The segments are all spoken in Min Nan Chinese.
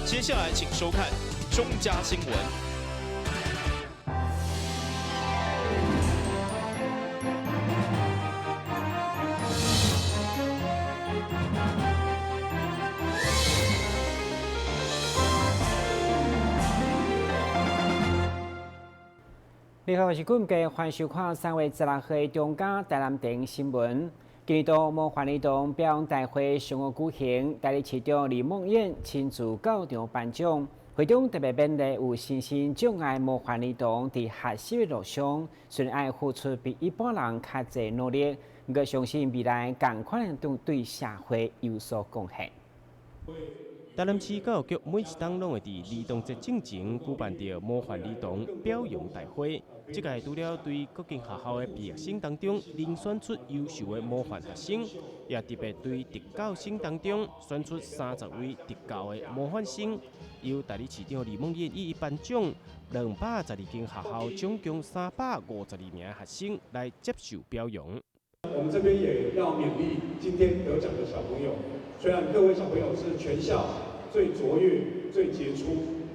接下來請收看中嘉新聞。你好，我是冠傑，歡迎收看3月16號的中嘉台南電新聞。今年度模範兒童表揚大會上午舉行，代理市長李孟諺親自到場頒獎。會中特別勉勵有身心障礙模範兒童佇學習的路上，雖然愛付出比一般人較濟努力，毋過相信未來仝款會對社會有所貢獻。台南市教育局每一冬攏會佇兒童節進前舉辦著模範兒童表揚大會。這屆除了對各間學校的畢業生當中遴選出優秀的模範學生，也特別對特教生當中選出30位特教的模範生，由代理市長李孟諺一一頒獎。212間學校總共352名學生來接受表揚。我們這邊也要勉勵今天得獎的小朋友，雖然各位小朋友是全校最卓越、最傑出，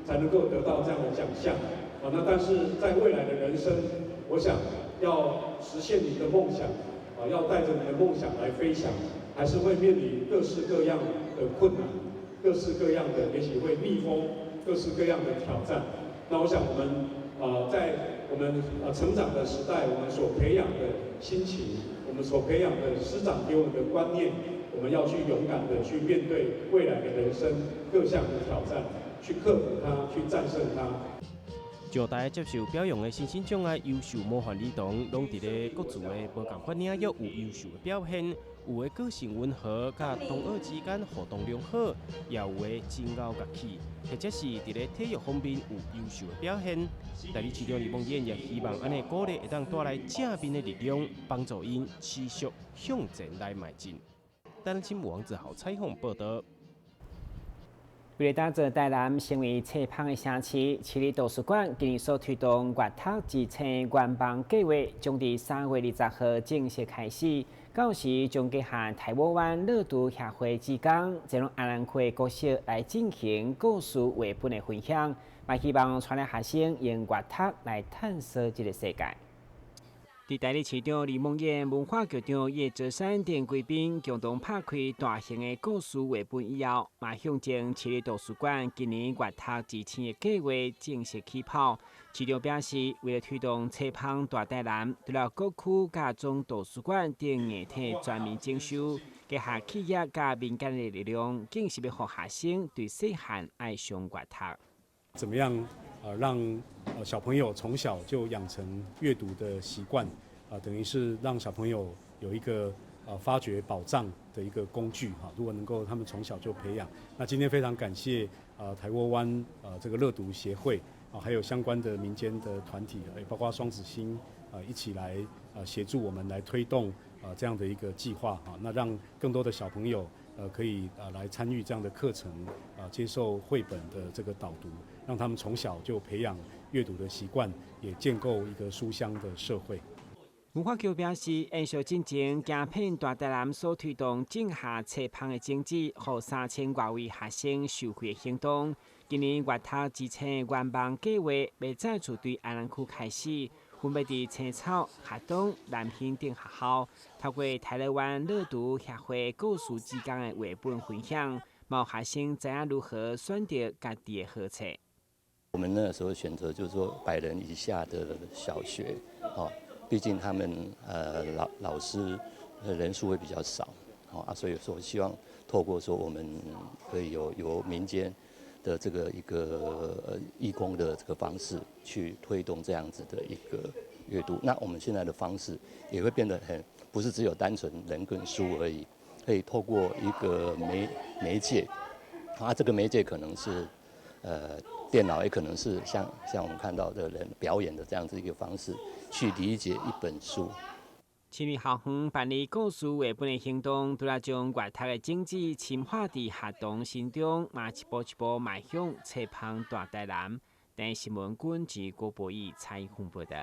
才能夠得到這樣的獎項。啊，那但是在未來的人生，我想要實現你的夢想，啊，要帶着你的夢想來飛翔，還是會面臨各式各樣的困難，各式各樣的，也許會逆風，各式各樣的挑戰。那我想我們啊，在我們成長的時代，我們所培養的心情，我們所培養的師長給我們的觀念，我們要去勇敢的去面對未來的人生各項的挑戰，去克服它，去戰勝它。上台接受表揚的身心障礙優秀模範兒童，攏佇咧各自的無仝款領域有優秀的表現，有的個性溫和，佮同學之間互動良好，也有的真𠢕樂器，或者是佇咧體育方面有優秀的表現。代理市長李孟諺也希望按呢鼓勵會當帶來正面的力量，幫助𪜶持續向前來邁進。台南新聞王子豪採訪報導。為了打造台南成為冊芳的城市，市立圖書館今年所推動閱讀之星願望計畫，將佇3月20號正式開始。到時將結合大武灣閱讀協會志工，前往安南區的國小來進行故事繪本的分享，嘛希望帶領學生用閱讀來探索這个世界。佇代理市長李孟諺、文化局長葉澤山等貴賓共同拍開大型的故事繪本以後，嘛象徵市立圖書館今年閱讀之星的計劃正式起跑。市長表示，為了推動冊芳大台南，除了各區佮總圖書館等硬體全面整修，結合企業佮民間的力量，更是欲予學生對細漢愛上閱讀。怎麼樣？讓小朋友從小就養成閱讀的習慣，啊，等於是讓小朋友有一個發掘寶藏的一個工具哈。如果能夠他們從小就培養，那今天非常感謝台窩灣這個樂讀協會啊，還有相關的民間的團體，也包括雙子星啊，一起來協助我們來推動這樣的一個計劃哈。那讓更多的小朋友可以來參與這樣的課程，接受繪本的這個導讀，讓他們從小就培養閱讀的習慣，也建構一個書香的社會。文化局表示，延續進前行遍大台南所推動種下冊芳的種子，予3000外位學生受惠的行動。今年閱讀之星願望計劃欲再次對安南區開始，分別佇青草、學東、南興等學校，透過台灣灣閱讀協會故事之間的繪本分享，嘛予學生知影如何選擇家己的好冊。我們那時候選擇就是說100人以下的小學，畢竟他們老師人數會比較少，啊，所以說希望透過說我們可以由民間的這個一個義工的這個方式去推動這樣子的一個閱讀。那我們現在的方式也會變得很，不是只有單純人跟書而已，可以透過一個媒介，啊，這個媒介可能是電腦，也可能是像我們看到的人表演的這樣子一個方式去理解一本書。市民校園辦理故事繪本的行動，除了將閱讀的種子深化佇學童心中，嘛一步一步邁向冊芳大台南。電視新聞軍是郭博義採訪報導。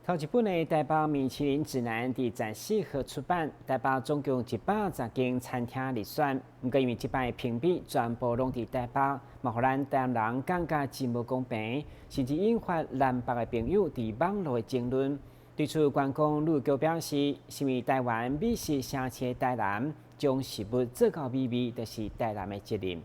頭一本的台北米其林指南佇14號出版，台北總共110間餐廳入選。毋過因為這擺評比全部攏佇台北，嘛予咱台南人感覺真無公平，甚至引發南北的朋友佇網路的爭論。對此，觀光旅局表示，身為台灣美食城市的台南，將食物做夠美味，就是台南的責任。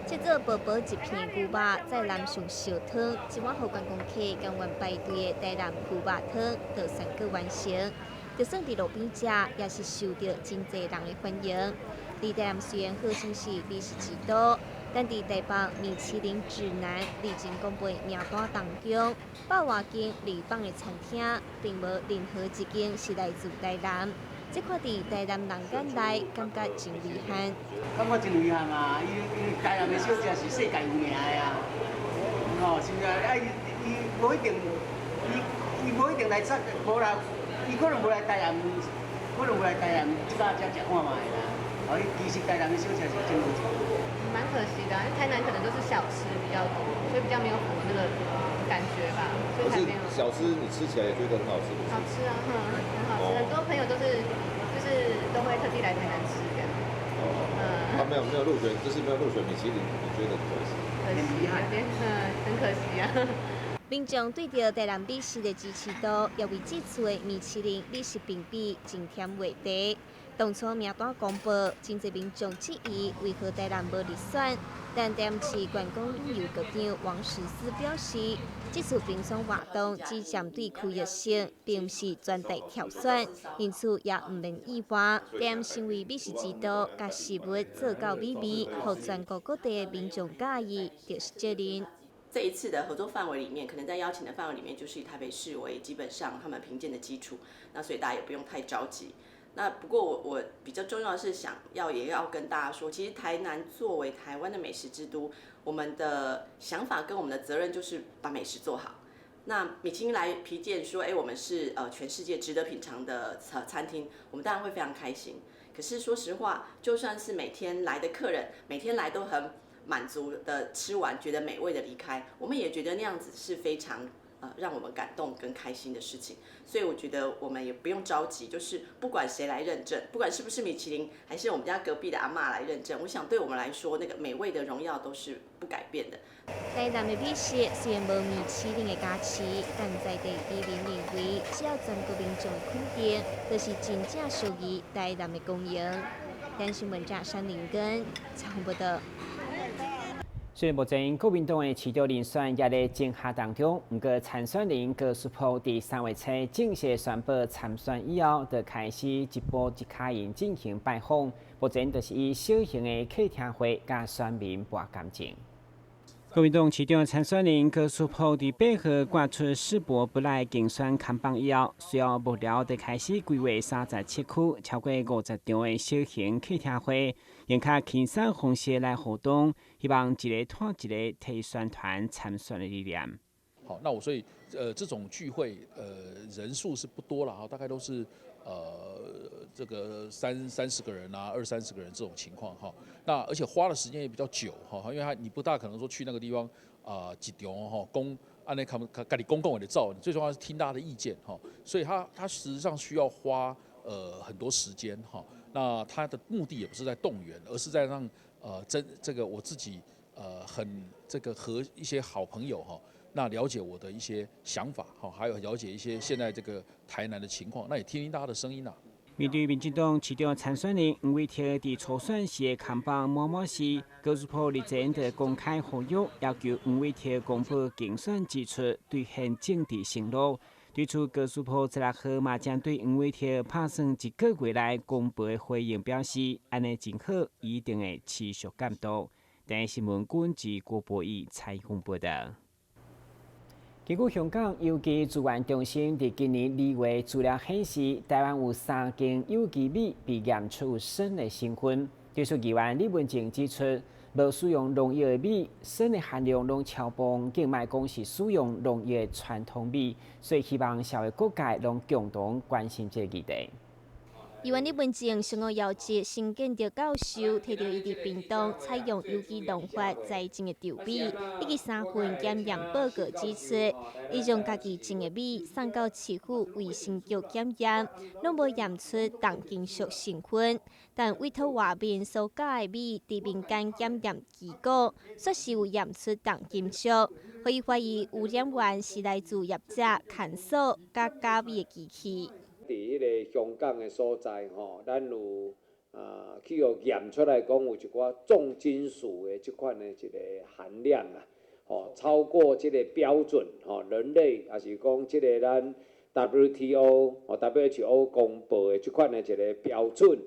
切做薄薄一片牛肉，再淋上燒湯，一碗予觀光客甘願排隊的台南牛肉湯，就宣告完成。就算佇路邊食，也是受著真濟人的歡迎。佇台南雖然號稱是美食之都，但佇台北米其林指南日前公布名單當中，百外間入榜的餐廳，並無任何一間是來自台南。這看佇台南人眼內，感覺真遺憾。感覺真遺憾啊！因為台南的小食是世界有名的啊，吼，是毋是啊？伊無一定，伊無一定來參，無啦，伊可能無來台南，可能無來台南，這擺才食看覓啦。哦，其實台南的小食是真好食。蠻可惜的，因為台南可能都是小吃比較多，所以比較沒有符合那個感覺吧。所以才沒有。小吃你吃起來也覺得很好吃。好吃啊，很好吃，很多朋友都是就是都會特地來台南吃這樣。哦，他沒有入選，就是沒有入選米其林，你覺得可惜？可惜，有點很可惜啊。民眾對著台南美食的支持度，也為這次的米其林美食評比增添話題。當初名單公布，真濟民眾質疑為何台南無入選，但台南市觀光旅遊局長王石思表示，這次評選活動只針對區域性，並毋是全台票選，因此也毋免意外。台南身為美食之都，共食物做夠美味，予全國各地的民眾佮意，就是責任。這一次的合作範圍裡面，可能在邀請的範圍裡面，就是以台北市為基本上他們評鑑的基礎，那所以大家也不用太着急。那不過我比較重要的是想要也要跟大家說，其實台南作為台灣的美食之都，我們的想法跟我們的責任就是把美食做好。那米其林來評鑑說，哎，我們是全世界值得品嘗的餐廳，我們當然會非常開心。可是說實話，就算是每天來的客人，每天來都很滿足的吃完，覺得美味的離開，我們也覺得那樣子是非常讓我們感動跟開心的事情。所以我覺得我們也不用着急，就是不管誰來認證，不管是不是米其林，還是我們家隔壁的阿嬤來認證，我想對我們來說，那個美味的榮耀都是不改變的。台南的美食雖然無米其林的加持，但在地居民認為，只要全國民眾的肯定，就是真正屬於台南的光榮。電視新聞者林根採訪報道。雖然目前國民黨的市長人選也咧競合當中，毋過參選人高書甫佇3月初正式宣布參選以後，就開始一步一跤印進行拜訪。目前就是以小型的客廳會佮選民搏感情。國民黨市長參選人高書甫佇8號掛出世博不來競選看板以後，隨後幕僚就開始規劃37區超過50場的小型客廳會，用較輕鬆方式來互動，希望一个拖一个提宣傳參選的理念。好，那我所以這種聚會人數是不多了哈，大概都是這個三十個人啊，二三十個人這種情況哈。那而且花的時間也比較久哈，因為他你不大可能說去那個地方啊，一場吼講按呢看共你講講的走，你最重要是聽大家的意見哈。所以他實際上需要花很多時間哈。那他的目的也不是在動員，而是在讓真這個我自己很這個和一些好朋友哈。那了解我的一些想法，哈，還有了解一些現在這個台南的情況，那也聽聽大家的聲音啦。面對民進黨市長參選人黃偉哲佇初選時的看板滿滿時，高書甫日前就公開呼籲，要求黃偉哲公布競選支出，兌現政治承諾。對此，高書甫16號嘛針對黃偉哲拍算一個月內公布的回應表示，按呢真好，一定會持續監督。電視新聞軍記郭博義採訪報道。根據香港有機資源中心佇今年2月資料顯示，台灣有三間有機米被驗出有砷的成分。對此，議員李文靜指出，無使用農藥的米，砷的含量攏超標，更莫講是使用農藥的傳統米。所以希望社會各界攏共同關心這個議題。议员李文静上个要职新建德教授，提著伊佇屏東採用有機農法栽種的稻米，以及三份檢驗報告指出，伊將家己種的米送到市府衛生局檢驗，攏無驗出重金屬成分，但委託外面所加的米，佇民間檢驗機構，煞是有驗出重金屬，予伊懷疑污染源是來自業者牽索佮加米的機器。佇彼个香港的所在吼，咱有去予驗出來講有一寡重金屬的這款的一个含量啊，吼，超過這个標準吼，人類抑是講這个咱 WTO 吼 WHO 公布的這款的一个標準，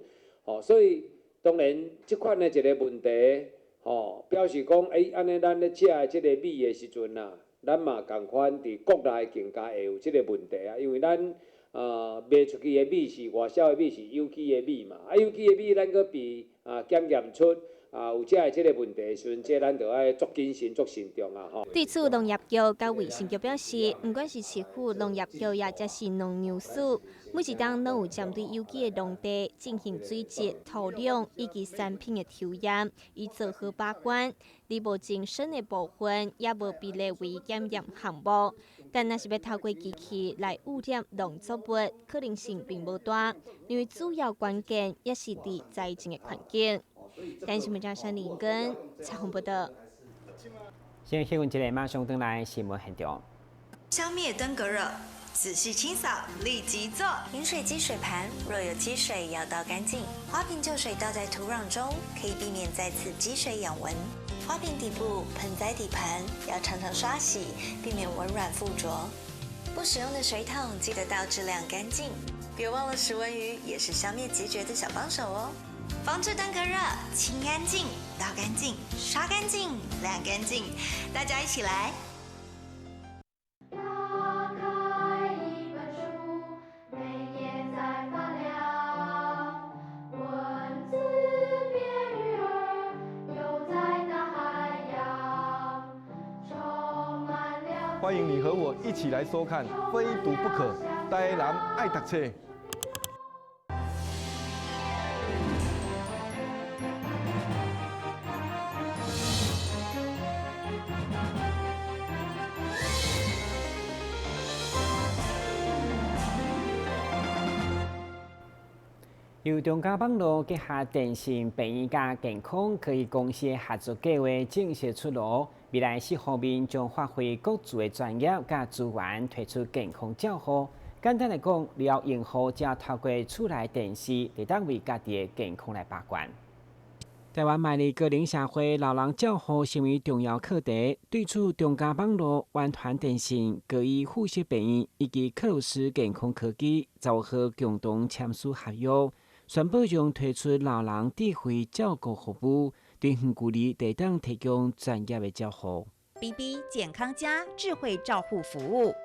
吼，所以當然這款的一个問題，吼，表示講，按呢咱咧食的這个米的時陣啊，咱嘛仝款佇國內更加會有這個問題啊，因為咱賣出去的米是外銷的米是有機的米嘛，有機的米咱閣被檢驗出有這个這个問題的時陣，這咱就愛足謹慎、足慎重啊吼。對此，農業局佮衛生局表示，毋管是市府農業局，抑則是農糧署，每一冬攏有針對有機的農地進行水質、土壤以及產品的抽驗，以做好把關。而無徵詢的部分，也無被列為檢驗項目。但若是欲透過機器來污染農作物，可能性並無大，因為主要關鍵也是佇栽種的環境。台視新聞張山林跟蔡宏報道。先新聞一个，馬上轉來新聞現場。消滅登革熱，仔細清掃，立即做。飲水機水盤若有積水，要倒乾淨。花瓶舊水倒在土壤中，可以避免再次積水養蚊。花瓶底部、盆栽底盤要常常刷洗，避免蚊卵附着。不使用的水桶記得倒置晾乾淨。別忘了食蚊魚也是消滅孑孓的小幫手哦。防治登革熱，清乾淨、倒乾淨、刷乾淨、晾乾淨，大家一起來。打開一本書，每頁在發亮，文字變魚兒，游在大海洋，充滿了。歡迎你和我一起來收看《非讀不可》，台南愛讀冊。由中嘉網路結合電信病院佮健康科技公司的合作計劃正式出爐，未來四方面將發揮各自的專業佮資源，推出健康照護。簡單來講，了用戶只要透過厝內電視，就當為家己的健康來把關。台灣邁入高齡社會，老人照護成為重要課題。對此，中嘉網路、完全電信、高醫附設病院以及克魯斯健康科技就號共同簽署合約，宣布將推出老人智慧照顧服務，對遠距離地當提供專業的照護。 BB 健康家智慧照護服務，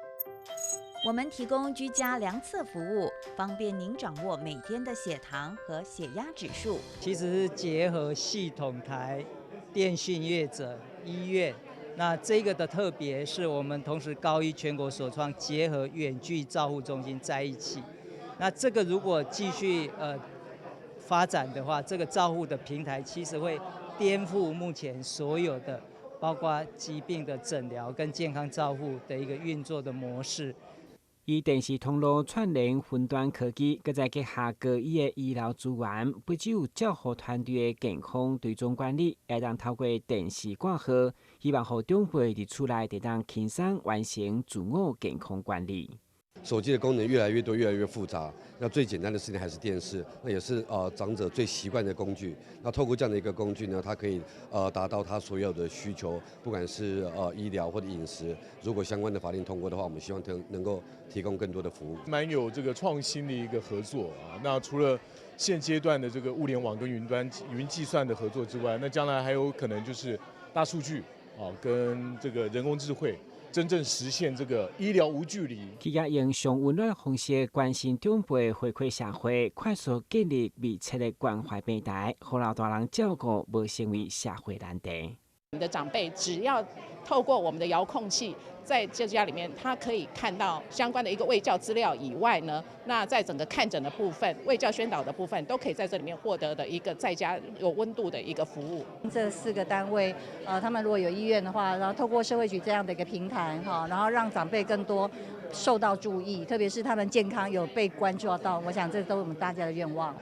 我們提供居家量測服務，方便您掌握每天的血糖和血壓指數。其實是結合系統台、電信業者、醫院。那這個的特別是我們同時高醫全國首創，結合遠距照護中心在一起。那這個如果繼續發展的話，這個照護的平台其實會顛覆目前所有的，包括疾病的診療跟健康照護的一個運作的模式。以電視通路串聯雲端科技，閣再結合高醫的醫療資源，不只有照護團隊的健康追蹤管理，也當透過電視掛號，希望予長輩佇厝內會當輕鬆完成自我健康管理。手機的功能越來越多，越來越複雜。那最簡單的事情還是電視，那也是長者最習慣的工具。那透過這樣的一個工具呢，它可以達到他所有的需求，不管是醫療或者飲食。如果相關的法令通過的話，我們希望能夠提供更多的服務。蠻有這個創新的一個合作啊。那除了現階段的這個物聯網跟雲端雲計算的合作之外，那將來還有可能就是大數據啊，跟這個人工智慧。真正實現這個醫療無距離。企業用上溫暖的方式關心長輩，回饋社會，快速建立密切的關懷平台，予老大人照顧無成為社會難題。你的長輩只要透過我們的遙控器，在這家裡面，他可以看到相關的一個衛教資料以外呢，那在整個看診的部分、衛教宣導的部分，都可以在這裡面獲得的一個在家有溫度的一個服務。這四個單位，他們如果有意願的話，然後透過社會局這樣的一個平台，哈，然後讓長輩更多受到注意，特別是他們健康有被關注到，我想這都是我們大家的願望。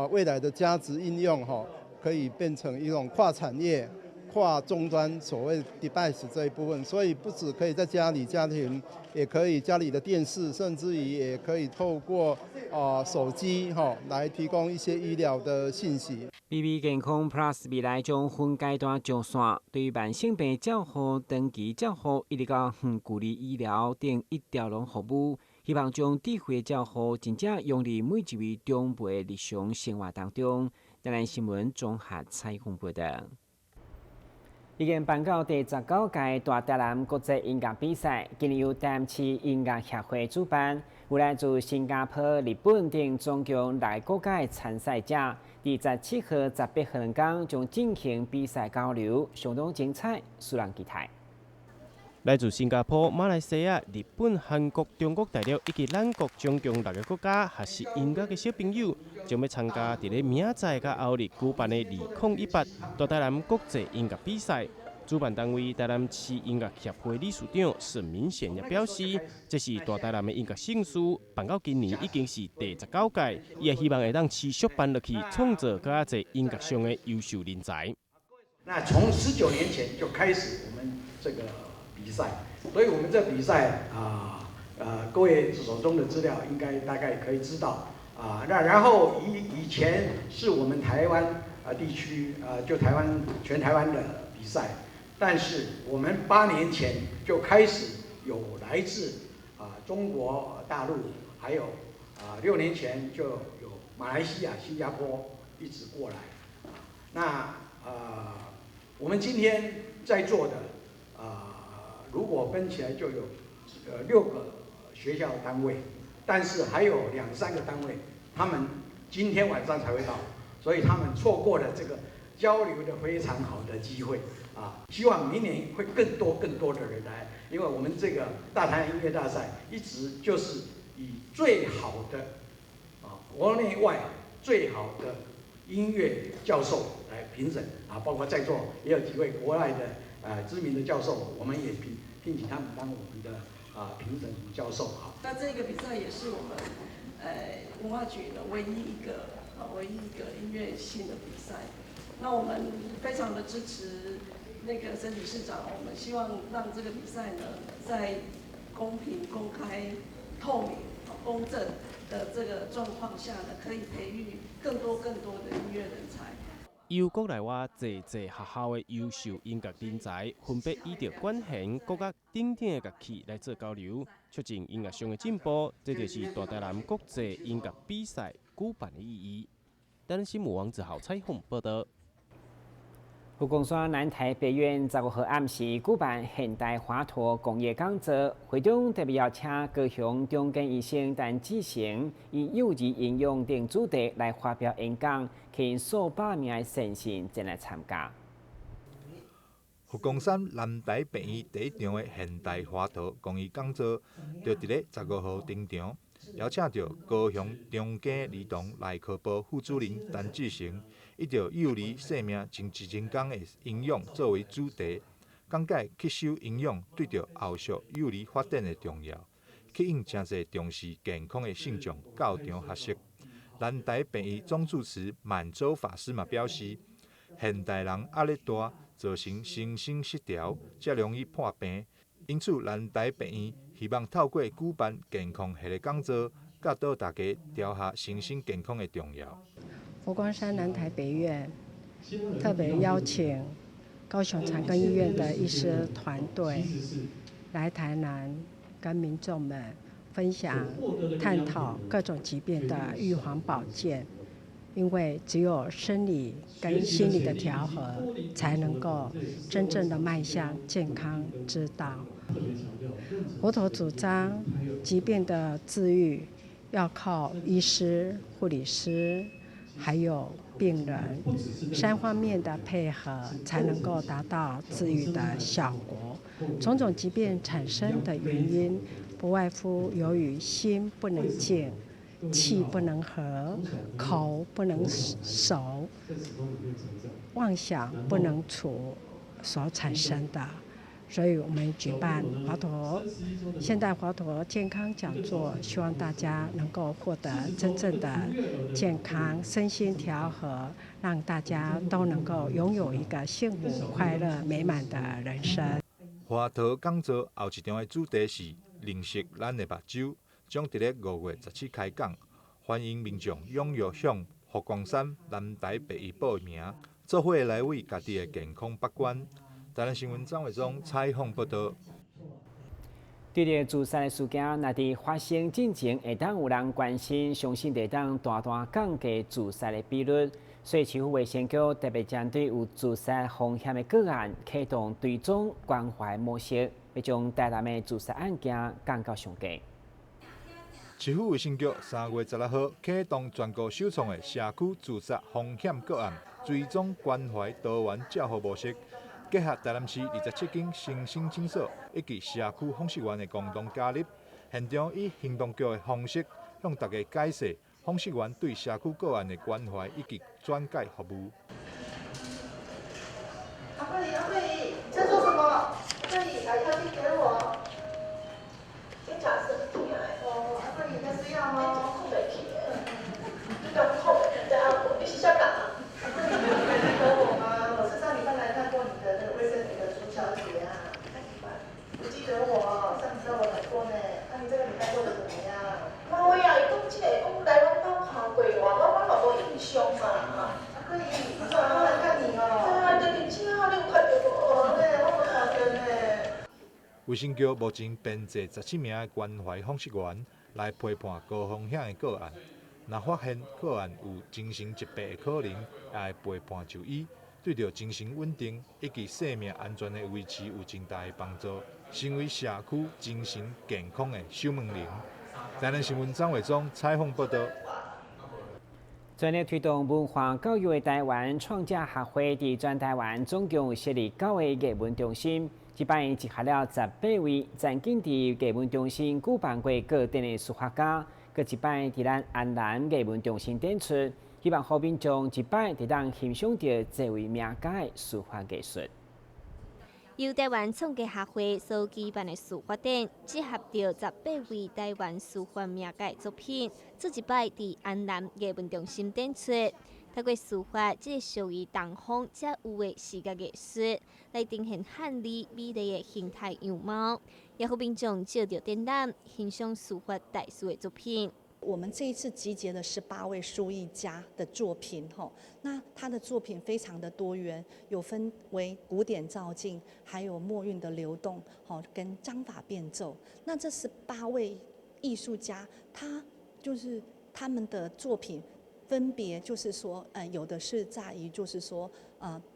未來的價值應用，哈，可以變成一種跨產業、跨終端，所謂 device 這一部分，所以不只可以在家裡家庭，也可以家裡的電視，甚至於也可以透過手機哈來提供一些醫療的信息。 BB 健康 Plus 未來將分階段上線，對慢性病照護、長期照護，一直到遠距離醫療等一條龍服務，希望將智慧照護真正融入每一位長輩日常生活當中。台南新聞綜合採訪報道。已經辦到第19屆大台南國際音樂比賽，今年由台南市音樂協會主辦，有來自新加坡、日本等總共六個國家的參賽者，佇17號、18號兩天將進行比賽交流，相當精彩，使人期待。來自新加坡、馬來西亞、日本、韓國、中國大陸以及咱國總共六个國家學習音樂的小朋友，將欲參加佇咧明仔載佮後日舉辦的2018大台南國際音樂比賽。主辦單位台南市音樂協會理事長沈明賢也表示，這是大台南的音樂盛事，辦到今年已經是第19屆，伊也希望會當持續辦落去，創造閣較濟音樂上的優秀人才。那從19年前就開始我們這個比賽，所以我們這比賽啊，各位手中的資料應該大概可以知道啊。那然後以前是我們台灣啊地區啊，就台灣全台灣的比賽，但是我們8年前就開始有來自啊中國大陸，還有啊6年前就有馬來西亞、新加坡一直過來。那啊，我們今天在座的啊，如果分起來就有六個學校單位，但是還有兩三個單位，他們今天晚上才會到，所以他們錯過了這個交流的非常好的機會啊！希望明年會更多更多的人來，因為我們這個大台南音樂大賽一直就是以最好的啊國內外最好的音樂教授來評審啊，包括在座也有幾位國外的知名的教授，我們也聘請他們當我們的啊評審教授啊。那這個比賽也是我們文化局的唯一一個音樂性的比賽。那我們非常的支持那個沈理事長，我們希望讓這個比賽呢，在公平、公開、透明、公正的這個狀況下呢，可以培育更多更多的音樂人才。由國內外濟濟學校的優秀音樂人才，分別依著管弦、國樂等等的樂器來做交流，促進音樂上的進步。這就是大台南國際音樂比賽舉辦的意義。台南新聞王子豪採訪報道。佛光山南台北院15號暗時舉辦現代華佗公益講座，會中特別邀請高雄長庚醫生陳志成以幼兒營養等主題來發表演講，吸引數百名的善信前來參加。佛光山南台病院第一場的現代華佗公益講座，就佇咧15號登場，邀請著高雄長庚兒童內科部副主任陳志成，以著幼兒生命前1000工的營養作為主題，講解吸收營養對著後續幼兒發展的重要，吸引誠濟重視健康的信眾到場學習。南台病院總住持滿洲法師嘛表示，現代人壓力大，造成身心失調，才容易破病。因此，南台病院希望透過舉辦健康系列講座，教導大家調和身心健康的重要。佛光山南台北院特別邀請高雄長庚醫院的醫師團隊來台南，跟民眾們分享、探討各種疾病的預防保健。因為只有生理跟心理的調和，才能夠真正的邁向健康之道。佛陀主張，疾病的治癒要靠醫師、護理師，還有病人三方面的配合，才能夠達到治癒的效果。種種疾病產生的原因，不外乎由於心不能靜、氣不能和、口不能守、妄想不能除所產生的。所以我們舉辦華佗現代華佗健康講座，希望大家能夠獲得真正的健康、身心調和，讓大家都能夠擁有一個幸福、快樂、美滿的人生。華佗講座後一場的主題是認識咱的目睭，將佇咧5月17開講，歡迎民眾踴躍向佛光山南台白醫報名，做伙來為家己的健康把關。台南新聞張偉忠採訪報道。對著自殺的事件，若佇發生進前會當有人關心，相信會當大大降低自殺的比率。所以，市府衛生局特別針對有自殺風險的個案，啟動追蹤關懷模式，欲將台南的自殺案件降到上低。市府衛生局3月16號啟動全國首創的社區自殺風險個案追蹤關懷多元照護模式。結合台南市27間身心診所以及社區訪視員的共同加入，現場以行動劇的方式向大家解釋訪視員對社區個案的關懷以及轉介服務。阿慧阿慧，你在做什麼？阿慧，把藥遞給我。這食什麼疼的？哦，阿慧，你在吃藥嗎？睏袂去的，你敢睏？你知影無？你是啥人？阿慧，你記得我嗎？我是上禮拜來看過你的那個衛生局的朱小姐啊。你記得我？上次我來過呢。那你這個禮拜過得怎麼樣？無呀，伊講這個講來阮兜看過我，我嘛無印象嘛。阿慧，我早上來看你哦。對啊，對對，這你有看著無？對，我無看著呢。衛生局目前編制17名的關懷訪視員來陪伴高風險的個案，若發現個案有精神疾病的可能，也會陪伴就醫，對著精神穩定以及生命安全的維持有真大的幫助，成為社區精神健康的守門人。台南新聞張偉忠採訪報道。全力推動文化教育的台灣創價學會，佇全台灣總共設立九个藝文中心，這擺集合了18位曾經佇藝文中心舉辦過個展的書法家，閣一擺佇咱安南藝文中心展出，希望予民眾一擺會當欣賞著這位名家的書法藝術。由台灣創價學會所舉辦的書法展，集合著18位台灣書法名家的作品，這一擺佇安南藝文中心展出。透過書法這個屬於東方才有的視覺藝術，來呈現漢字美麗的形態樣貌，也予民眾藉著展覽欣賞書法大師的作品。我們這一次集結了18位書藝家的作品，吼，那他的作品非常的多元，有分為古典造境，還有墨韻的流動，吼，跟章法變奏。那這18位藝術家，他就是他們的作品，分別就是說，有的是在於就是說，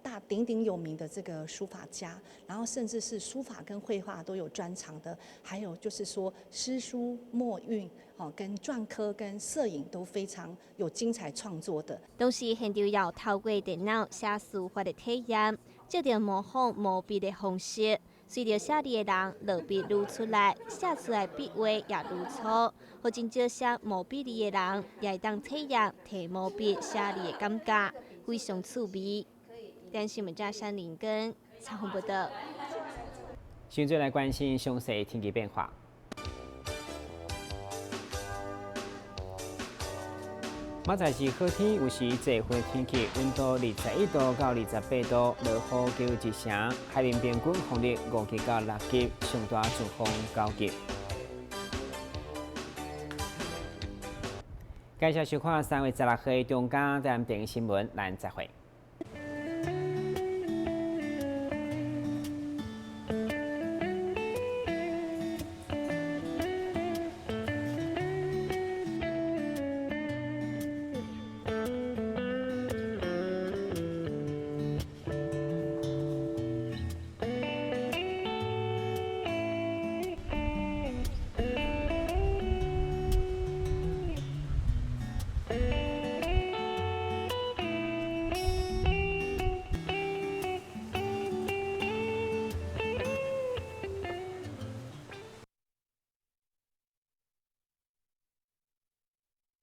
大鼎鼎有名的這個書法家，然後甚至是書法跟繪畫都有專長的，還有就是說詩書墨韻，哦，跟篆刻跟攝影都非常有精彩創作的。同時，現場也透過電腦寫書法的體驗，藉著模仿毛筆的方式，隨著寫字的人落筆愈出力，寫出來筆畫也愈粗，予真少寫毛筆字的人也會當體驗提毛筆寫字的感覺，非常趣味。電視新聞張林根採訪報道。現在來關心詳細天氣變化。明仔是好天，有時濟雲天氣，溫度21度到28度，落雨機會一成。海面平均風力5級到6級，上大陣風9級。感謝收看3月16號的中嘉台南電視新聞，咱再會。